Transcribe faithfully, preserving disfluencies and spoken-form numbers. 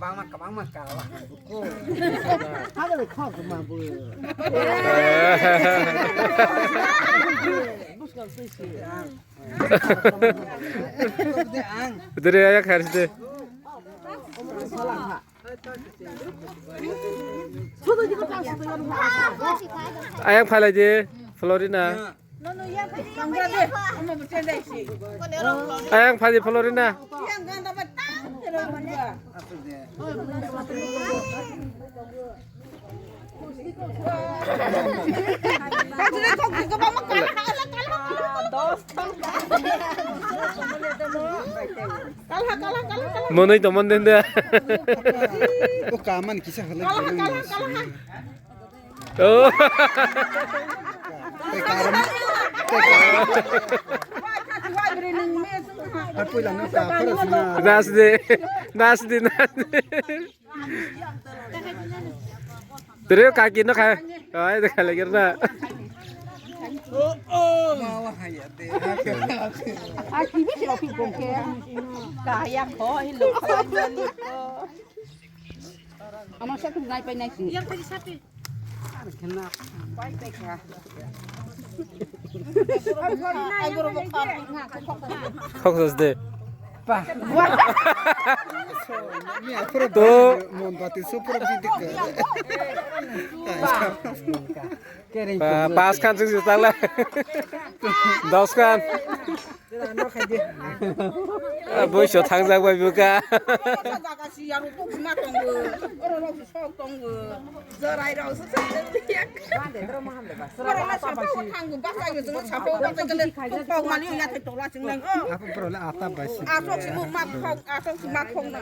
Kabangma, kabangma kala. Dere aya kharis de. Ayang phalai de, Florina. Ayang phai de, Florina. Monoi to mon den de. O kaman kisa halai. Oh. Tei karon, tei karon. Hai puila no ta phara sina. Nas de, nas de, nas de. Tere kaki no khai. Ai de khai lagi na. Oh, oh. Mawa hai ya de. Aki bi si opi bongke. Kaya ko hi lo khai ni ko. Ama sa tu nai pai nai si. Yang tadi sapi. Khok sos de. To. Mombati super bidik. Pa-, pas khan sing sing tala. Dos khan. Boiso thangjak bai buka. Jaga si yang tok ma tongo. Oro rok sok tongo. Jorai rok sok tongo. Oro ma sa tongo thango, basa yo jong sa tongo, basa gele tok mali ya thai tola ching nang. Apa pro le ata basi. Asok si ma khok, asok si ma khok na.